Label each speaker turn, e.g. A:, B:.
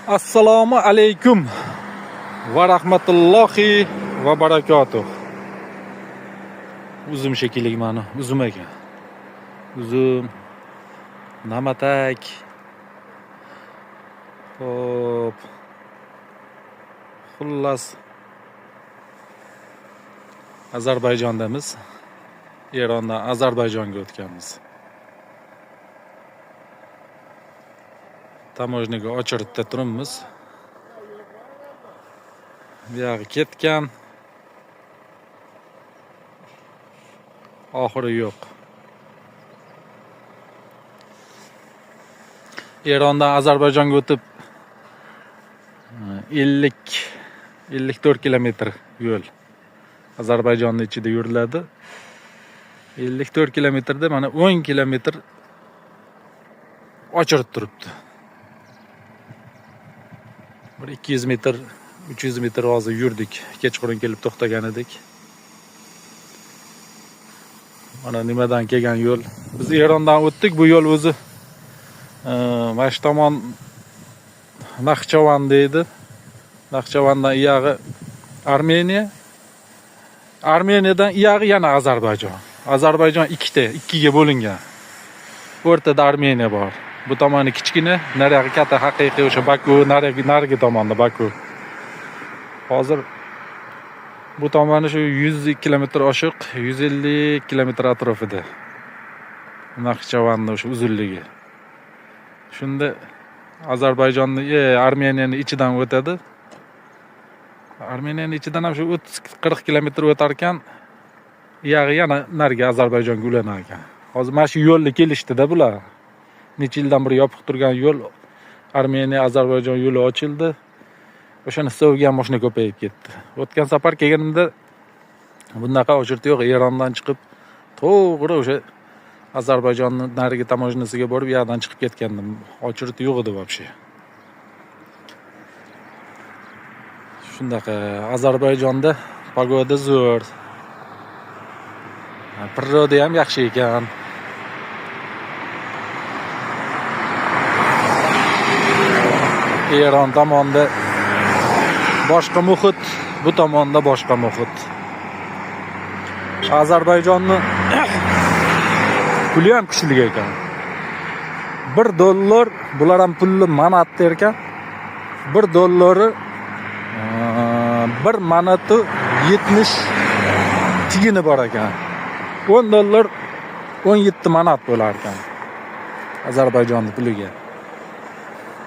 A: Assalomu alaykum va rahmatullohi va barakatuh. Uzum shekilli mana uzum ekan. Uzum, namatak. Xo'p. Xullas, Ozarbayjondamiz. Erondan Ozarbayjonga o'tganmiz. Таможняga очередda turibmiz. Bu yog'i ketgan. Oxiri yo'q. Erondan Ozarbayjonga o'tib 54 kilometr yo'l. Ozarbayjonning ichida yuriladi. 54 kilometrda mana 10 kilometr ochirib turibdi. Bir 200 metr, 300 metr hozir yurdik. Kechqurun kelib to'xtagan edik. Mana nimadan kelgan yo'l. Biz Erondan o'tdik. Bu yo'l o'zi mana shu tomon Naxchivan deydi. Naxchivandan iyog'i Armeniya. Armeniyadan iyog'i yana Ozarbayjon. Ozarbayjon ikkiga bo'lingan. O'rtada Armeniya bor. Bu tomoni kichkina, nariyog'i katta, haqiqiy o'sha Baku, narigi tomonda Baku. Hozir bu tomoni shu 100 kilometr oshiq, 150 kilometr atrofida. Naxchivanning o'sha uzunligi. Shunda Ozarbayjonni, Armeniyaning ichidan o'tadi. Armeniyaning ichidan ham shu 30-40 kilometr o'tar ekan, iyog'i yana nariga Ozarbayjonga ulanar ekan. Hozir mana shu yo'lni kelishdida bular. Necha yildan beri yopiq turgan yo'l Armeniya Ozarbayjon yo'li ochildi. O'shani hisobiga ham mashina ko'payib ketdi. O'tgan safar kelganimda bunaqa очередь yo'q. Erondan chiqib to'g'ri o'sha Ozarbayjonni narigi таможняsiga borib, u yoqdan chiqib ketgandim. Очередь yo'q edi вообще. Shundaqa Ozarbayjonda pogoda zo'r. Природа ham yaxshi ekan. Eron tomonda boshqa muhit, bu tomonda boshqa muhit. Ozarbayjonni puli ham kuchli ekan. 1 dollar, bular ham pulli manat der ekan. 1 dollari 1 manati 70 tiyini bor ekan. 10 dollar 17 manat bo'lar ekan Ozarbayjonni puliga.